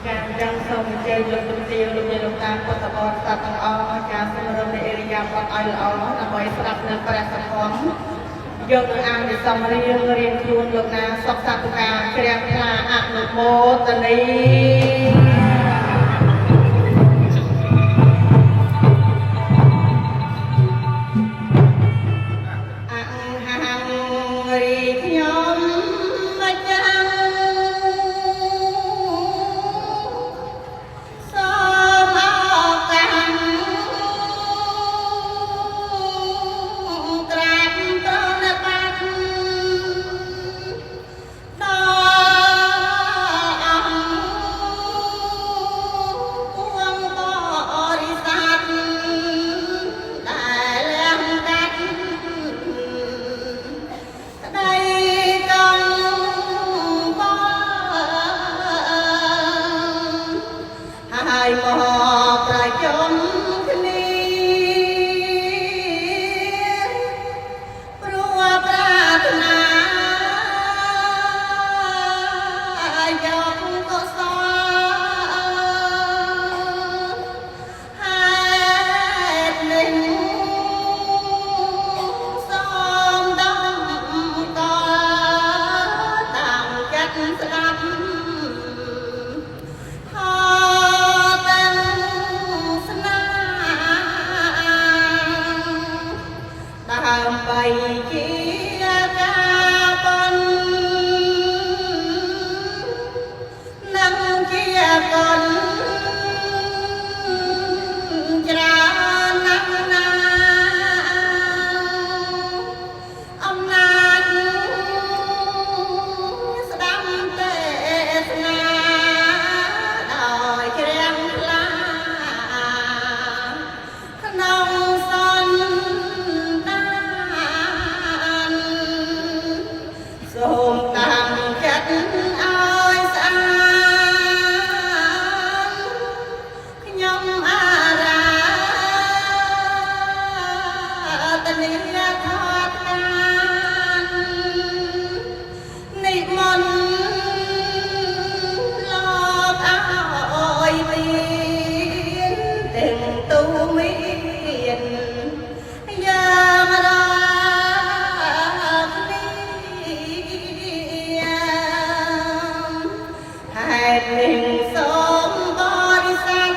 ចាអញ្ចឹងសូមអញ្ជើញលោកជំទាវលោកយាយលោកតាពុទ្ធបរិស័ទទាំងអស់ចាសម្រុំនៃអរិយាបថឲ្យល្អដើម្បីស្ដាប់នៅព្រះសទ្ធំយកនឹងអានិសង្សរៀងរៀងខ្លួនលោកណាសុខសាទុការជ្រះថ្លាអនុមោទនី អង្ហាងរីខ្ញុំមកចាំសូមឱកាសក្រាបត្រណបត្តិដល់អង្គពួងបរិស័ទដែលលំកាត់ ក្តីកងវល់ហើយមកប្រជុំគ្នាព្រោះប្រាថ្នាយកកុសលហេតុនេះសូមដំកល់តាមចិត្តស្ដាប់ហទាំងស្នាដើម្បីជាការបន់និងជាកុនច្រើនណាស់ណាអំណាចស្ដាំទេសនាដោយជ្រះថ្លាក្នុងសន្តានសូមតាំងចិត្តឲ្យស្អាតខ្ញុំអារាតនាថតកាននិមន្តលោកឲ្យមានទាំងទូមានយ៉ាងរាគ្នាហេតុនេះសូមបរិស័ទ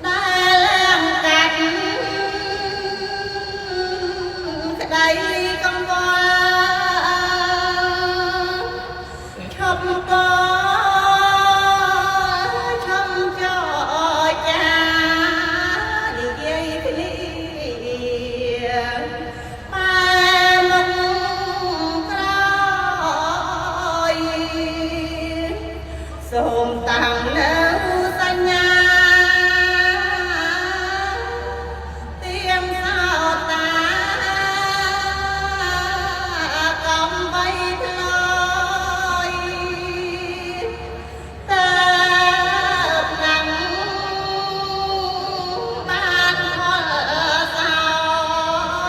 ដែលលំកាត់ក្តីកង្វល់ឈប់កឈប់ចរចានិយាយគ្នាបែមុខក្រោយសូមតាំងនៅសញ្ញាទៀមសោតាកំបីធ្លយតើណាំងបានផលសោ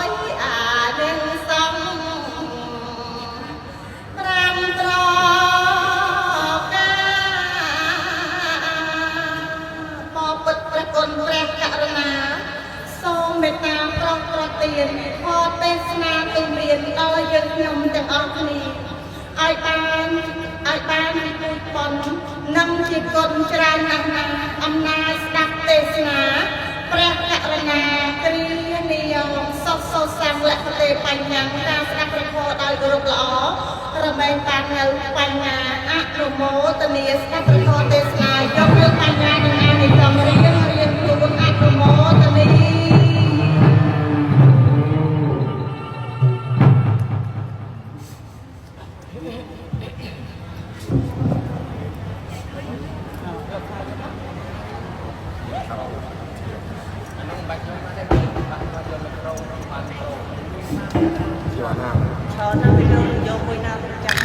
យអានឹងសំប្រាំត្រការបពុតព្រះគុណព្រះករុណាសូមមេត្តាប្រោសប្រទានធម៌ទេសនាទូមានដល់យើងខ្ញុំទាំងអស់គ្នាឲ្យបានឲ្យបានជាពូជបុណ្យនិងជាគុណច្រើនណាស់ណាអំណាចស្ដាប់ទេសនាព្រះករុណាគ្រានិយមសុខសូសង្ឃលក្ខទេបញ្ញាការស្ដាប់ព្រះធម៌ដោយគោរពល្អរមែងបាននៅបញ្ញាអនុមោទនាស្ដាប់ព្រះធម៌ទេសនាយកលើបញ្ញានិងអានិសង្សរៀងរៀងខ្លួនអនុមោទនី យកណា ច្រើនណាស់វាយកយកមួយណាទៅចាំ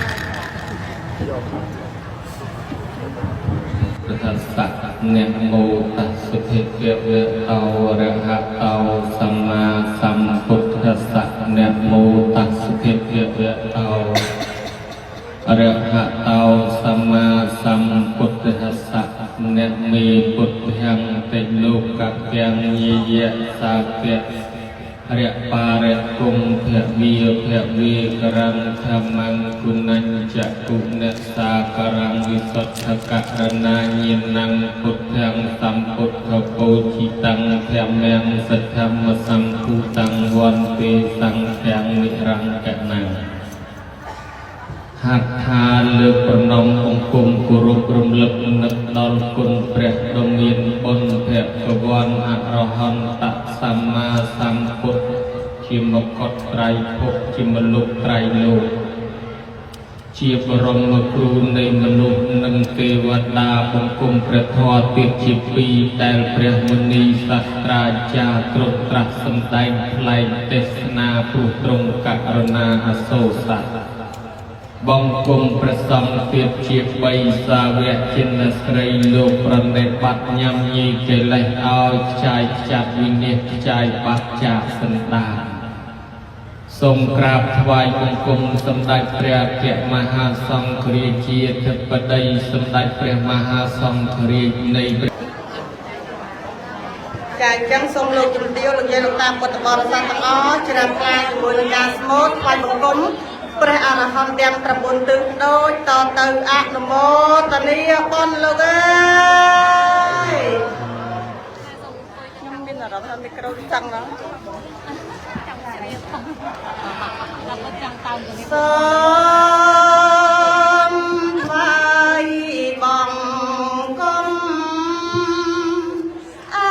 យក តស្សៈនមោតស្សភេគវៈតោរហតោសម្មាសម្ពុទ្ធស្សៈនមោតស្សភេគវៈតោអ រហតោសម្មាសម្ពុទ្ធស្សៈនមេពុទ្ធាំតិលោកកាំងញាយៈសាគៈរបារគុំភវិភវិករំធម្មងគុណញ្ចគុណសាករំវិសុទ្ធករណាញាណងពុទ្ធាំសម្ពុទ្ធពោជិតੰធម្មងសទ្ធម្មសម្ភូតੰវន្ទេសង្ឃាំនិរង្គណੰហត្ថាលើកប្រណម្យបង្គំគោរពរំលឹកនឹកដល់គុណព្រះដ៏មានបុណ្យភគវន្តអរហន្តសម្មាសម្ពុទ្ធជាមកុដត្រៃភពជាមលុបត្រៃលោកជាបរមគ្រូនៃមនុស្សនិងទេវតាបង្គំព្រះធម៌ទៀតជាពីរដែលព្រះមុនីសាស្ត្រាចារ្យទ្រង់ត្រាស់សម្ដែងថ្លែងទេសនាព្រោះទ្រង់ករុណាអសូរសត្វបង្គំព្រះសង្ឃទៀតជាបីសាវកចិនស្រីលោកប្រណិប័តញ៉ាំញីកិលេសឲ្យខ្ចាយខ្ចាត់វិនិច្ឆ័យខ្ចាយបាត់ចាកសន្តានសូមក្រាបថ្វាយបង្គំសម្ដេចព្រះអគ្គមហាសង្ឃរាជាធិបតីសម្ដេចព្រះមហាសង្ឃរាជនៃ ចាអញ្ចឹងសូមលោកជំទាវលោកយាយលោកតាពុទ្ធបរិស័ទទាំងអស់ជ្រះថ្លាជាមួយនឹងការស្មូតថ្វាយបង្គំព្រះអរហន្តទាំង9ទិសដូចតទៅអនុមោទនាបុណ្យលោកអើយខ្ញុំមានអារម្មណ៍ថាមីក្រូចង់ណាស់សូមថ្វាយបង្គំអា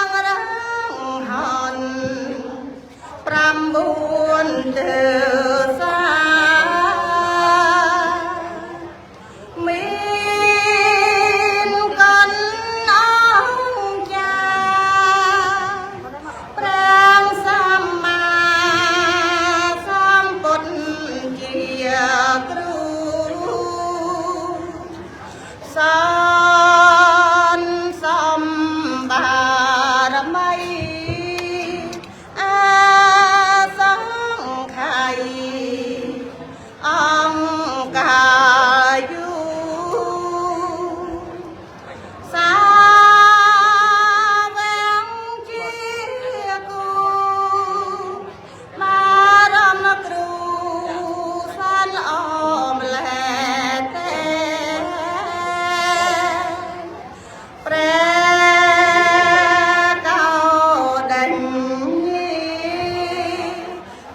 ងរងហន9ទិសាមានកណ្អង្គចាព្រះសម្មាសម្ពុទ្ធជាគ្រូសានសំបារមីអាសង្ខ័យអង្គកាយុសាវងជាគូបារមគ្រូសានល្អម្ល៉េះទេព្រះកោដេញ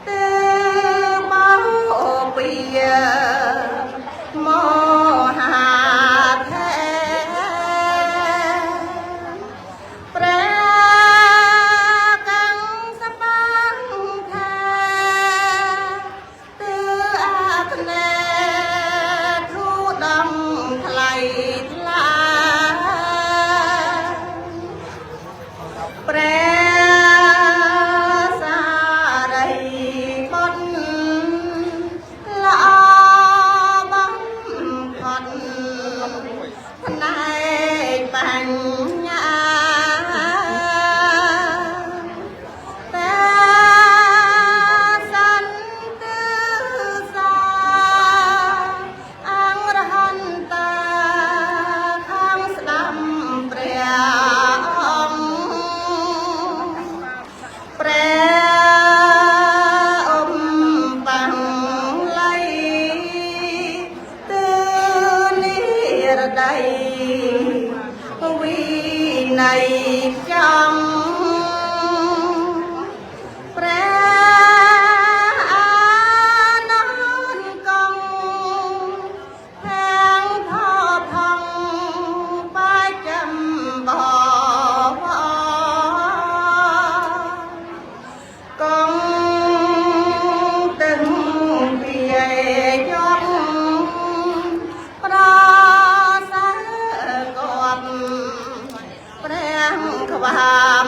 ទើមកពីមហាថេព្រះកង្សបង្ថាទើអាត្នេធូដំថ្លៃថ្លាព្រះសារីបុត្រល្អបំផុតផ្នែកបញ្ញាតាសន្ទសាអង្គរហន្តាខាងស្ដាំព្រះអង្គព្រះអមបង្លៃទើនិរដីវិន័យចំព្រះអានន្ទកងខាងផផងបាចំបវកងទាំងពីយងប្រសាគប់ព្រះក្វាម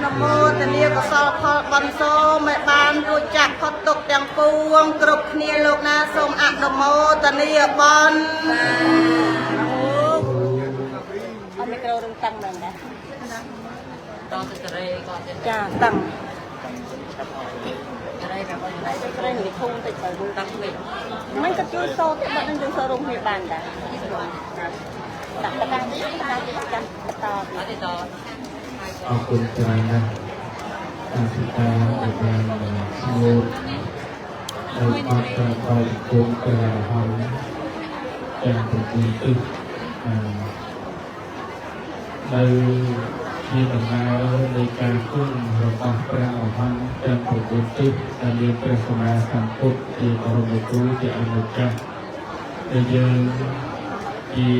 នុមោទនាកុសលផលបុណ្យសូមឲ្យបានរួចចាក់ផុតទុក្ខទាំងពួងគ្រប់គ្នាលោកណាសូមអនុមោទនាបុណ្យអត់មីក្រូរឹងតឹងមែនដែរ តទៅសេរីក៏ចេះ ចាតឹង សេរីបែបនេះ សេរីនេះធូរតិចទៅ តាំងវិញ មិនក៏ជួយសូត្របាត់នឹងយើងសូត្ររួមគ្នាបានដែរដាក់តាំងទៀតតាំងទៀតចាំបន្ត អត់ទេត អរគុណច្រើនណាស់អាសិតាដែលបានស្ងួតដោយអត់ការបរិគមព្រះអរហន្តទាំង7ទិសអឺនៅជាដំណើរនៃការគង់របស់ព្រះអរហន្តទាំង9ទិសដែលមានព្រះសម្មាសម្ពុទ្ធជាបរមគ្រូជាអនុចាស់ដែលយើងជា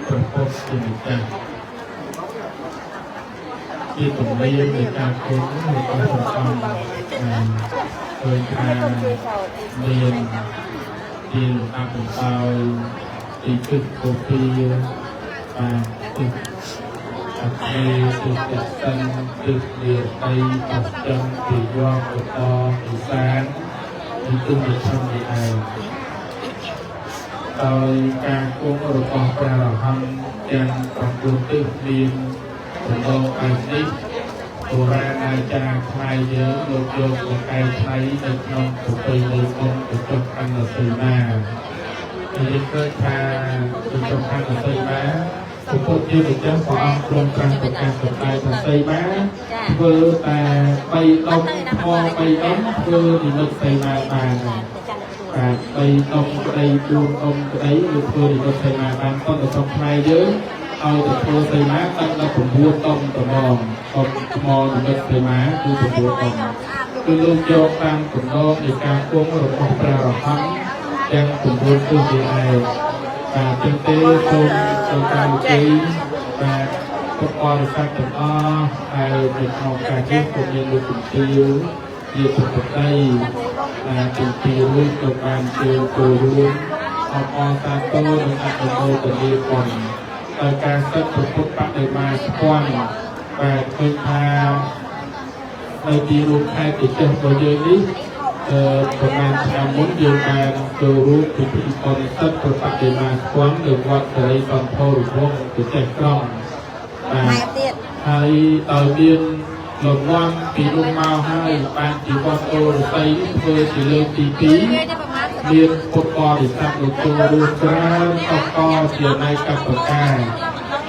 ព្រះពុទ្ធជាម្ចាស់ ជាទំនៀមនៃការគង់របស់ព្រះអង្គឃើញថាមានជាលំដាប់លំដោយទីទិសកោភាបាទទិសអគ្នេយ៍ទិសទសិនទិសនិរតីបស្ចិមទិយមឧត្តរឦសានទីទិសមជ្ឈិមនេះឯងដោយការគង់របស់ព្រះអរហន្តទាំង9ទិសមានដំណងឯនេះបុរាណអាចារ្យខ្មែរយើងលោកយកមកកែច្នៃនៅក្នុងប្រពៃណីបុណ្យកញ្ចុះខណ្ឌសីមាយើងឃើញថាកញ្ចុះខណ្ឌសីមាព្រះពុទ្ធជាម្ចាស់ព្រះអង្គទ្រង់ត្រាស់ប្រកាសសម្ដែងថាសីមាធ្វើតែ3ដុំថ្ម3ដុំធ្វើនិមិត្តសីមាបានបាទ3ដុំក្តី4ដុំក្តីឬធ្វើនិមិត្តសីមាបានប៉ុន្តែក្នុងខ្មែរយើងឲ្យទៅធ្វើសីមាតាំងដល់9ដុំត្មងដុំថ្មនិមិត្តសីមាគឺ9ដុំគឺលោកយកតាមគន្លងនៃការគង់របស់ព្រះអរហន្តទាំង9ទិសនេះឯងបាទចឹងទេសូមចូលតាមវិធីបាទពុទ្ធបរិស័ទទាំងអស់ហើយនៅក្នុងការនេះក៏មានលោកជំទាវជាពុទ្ធតីបាទជំទាវរួចក៏បានជើញចូលរួមអបអរសាទរនិងអនុមោទនាបុណ្យដោយការសិទ្ធិពុទ្ធបដិមាស្គាល់បាទឃើញថានៅទីរួមខេត្តតិចរបស់យើងនេះអឺប្រហែលឆ្នាំមុនយើងបានចូលរួមពិធីបុណ្យសិទ្ធិពុទ្ធបដិមាស្គាល់នៅវត្តសេរីសន្ធរវង្សពិសេសក្រុងបាទ ទៀត ហើយដោយមានលំនាំពីនោះមកហើយបានជាវត្តអូរស័យនេះធ្វើជាលើកទី2មានពុទ្ធបរិស័ទលោកចូលរួមច្រើនតកជានៃកបកា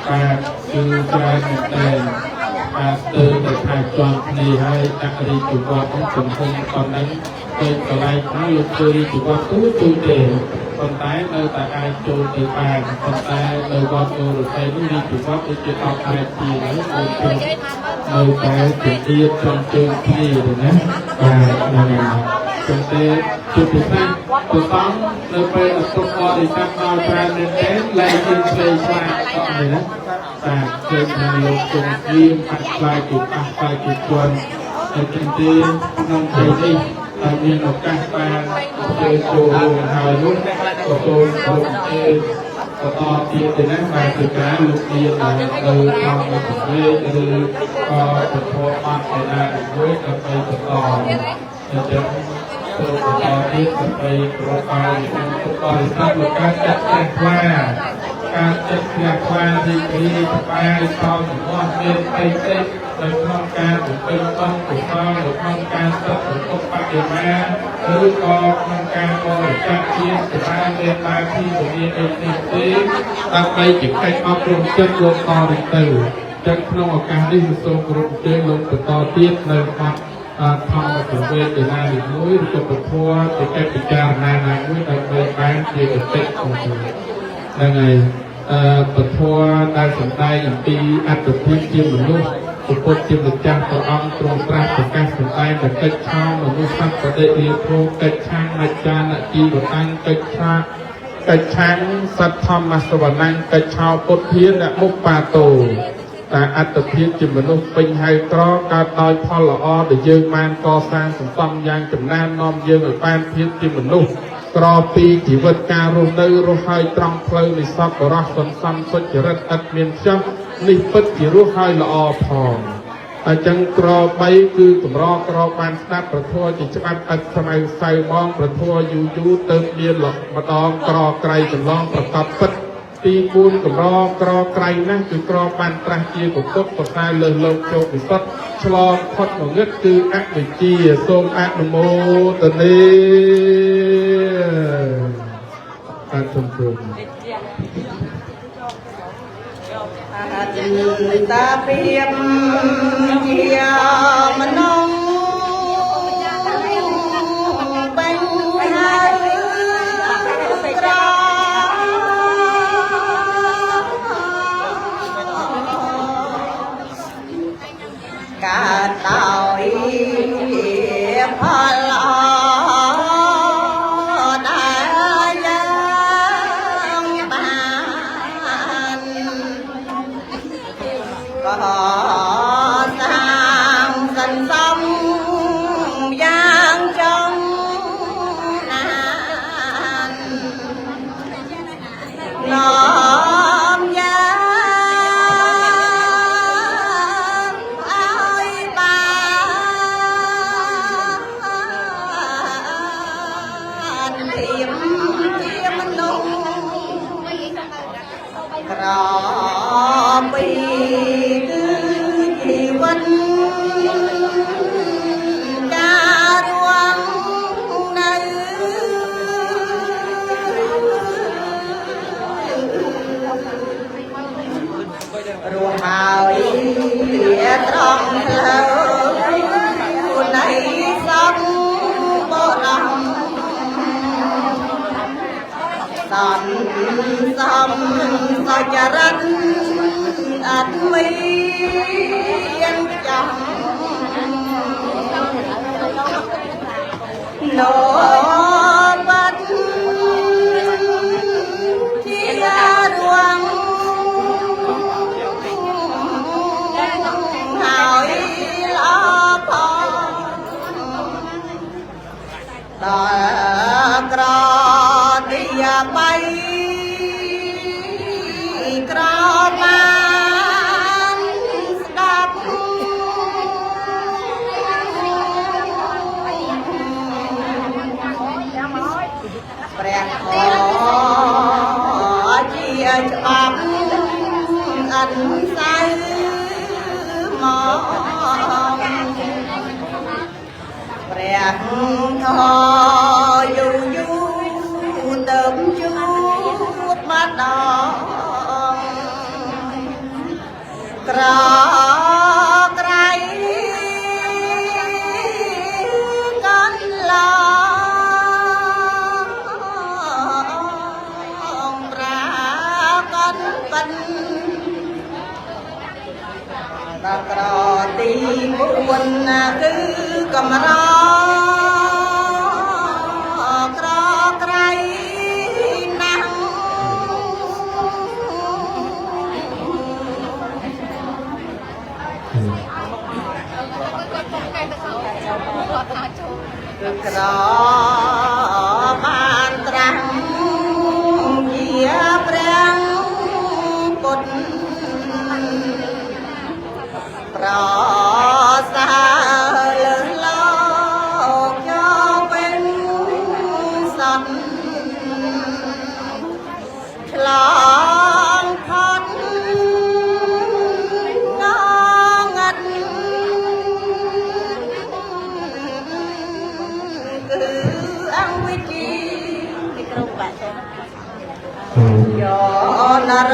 បាទគឺច្រើនមែនទែនបាទស្ទើរតែថាជាន់គ្នាហើយដាក់រាជវត្តទំហំប៉ុណ្ណឹងទៅកន្លែងខ្លះលោកធ្វើរាជវត្តទូទូទេប៉ុន្តែនៅតែអាចចូលទៅបានប៉ុន្តែនៅវត្តអូរស័យនេះរាជវត្តដូចជា10ម៉ែត្រជាងហើយនៅតែពទាចំជើងគ្នាទេណាបាទហ្នឹងហើយចឹងទេជាពិសេសព្រះសង្ឃនៅពេលអទុកបរិស័ទដល់ច្រើនមែនទែនលែងយើងឆ្លេឆ្លាតអត់ទេណាបាទឃើញថាលោកគង់យាមបាក់ខ្លាយជាប៉ះខ្លាយជាជន់ហើយចឹងទេក្នុងពេលនេះតែមានឱកាសបានចូលចូលរួមហើយនោះក៏សូមគោរពទេបន្តទៀតទៅណាបាទគឺការលោកមាននៅក្នុងប្រទេសឬក៏ពធអត់ឯណាមួយដើម្បីបន្តអញ្ចឹងសូមបន្តទៀតដើម្បីប្រកបក្នុងពុទ្ធបរិស័ទលោកការចាត់ព្រះខ្លាការចិត្តព្រះខ្លារីករាយសប្បាយសោមនស្សមានបៃតិនៅក្នុងការបំពេញបុណ្យកុសលនៅក្នុងការសិក្សាពុទ្ធបដិមាឬក៏ក្នុងការបរិច្ចាគជាសម្រាប់មេត្តាពីពលាអីនេះទេដើម្បីជាកិច្ចអប់រំចិត្តលោកតទៅចឹងក្នុងឱកាសនេះសូមគោរពអញ្ជើញលោកបន្តទៀតនៅបទធម្មសង្វេគណាមួយឬក៏ពធជាកិច្ចពិចារណាណាមួយដើម្បីបានជាគតិក្នុងហ្នឹងហើយអឺពធដែលសម្ដែងអំពីអត្តភាពជាមនុស្សពុទ្ធជាម្ចាស់ព្រះអង្គទ្រង់ត្រាស់ប្រកាសសម្ដែងតែកិច្ចឆោមនុស្សសត្វបដិលាភោកិច្ចឆាំងមច្ចានជីវតាំងកិច្ចឆាកិច្ចឆាំងសត្វធម្មសវនំកិច្ចឆោពុទ្ធានមុបាតោតែអត្តភាពជាមនុស្សពេញហើយក្រកើតដោយផលល្អដែលយើងបានកសាងសន្សំយ៉ាងចំណាននាំយើងឲ្យបានភាពជាមនុស្សក្រពីជីវិតការរស់នៅរស់ហើយត្រង់ផ្លូវនៃសពបរោះសន្សំសុចរិតឥតមានខ្ចោះនេះពិតជារស់ហើយល្អផង អញ្ចឹងក្រ3គឺកម្រក្របានស្ដាប់ប្រធัวជាច្បាប់ឥតស្មៅសៅមងប្រធัวយូរយូរទៅមានម្ដងក្រក្រៃកន្លងប្រកបពិតទី4កម្រក្រក្រៃណាស់គឺក្របានត្រាស់ជាពុទ្ធប្រសើរលើសលោកជោគវិសុទ្ធឆ្លងផុតងងឹតគឺអវិជ្ជាសូមអនុមោទនាបាទសូមជម្រាប តាព្រាមជាមនុស្សបាញ់ហើយក្រកើតដោយផលល្អដែលយើងបាន ក៏សាងសន្សំយ៉ាងចំណាននាំយ៉ាងឲ្យបានធៀមជាមនុស្ស ក្រពីគឺជីវិតការរួងនៅរស់ហើយត្រង់ផ្លូវនៃសពបុរស សន្សំសចរិតអត់មានចំនោបាត់ជារួងហើយល្អផង ដល់ក្រទីបៃក្របានស្ដាប់ព្រះធម៌ជាច្បាប់អិនសៅមក ព្រះធម៌យូរយូរទៅជួបម្ដងក្រក្រៃកន្លងប្រាកដប៉ិន ដល់ក្រទី4ណាគឺកំរក្រក្រៃណាស់គឺក្របានត្រាស់ជាព្រះពុទ្ធ ប្រសាលើលោកយកเป็นសត្វឆ្លងផុតងងឹតគឺអវិជ្ជា យកនរ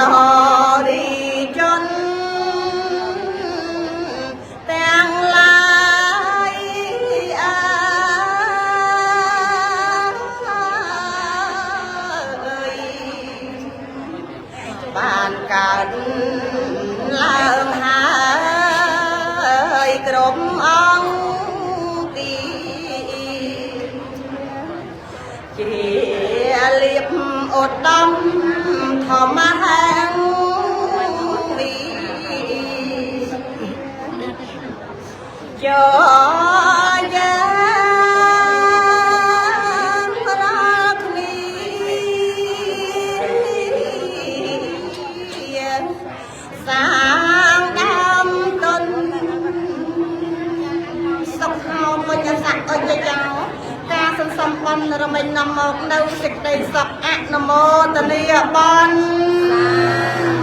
រីជនទាំងឡាយអើយបានកើតឡើងហើយគ្រប់អង្គទី ជាលៀបឧត្តមធម្មហាងវីចយ៉ាងរាល់គ្នាសាងដើមទុន បុណ្យរមិញនាំមកនៅសេចក្តីសុខអនុមោទនាបុណ្យ។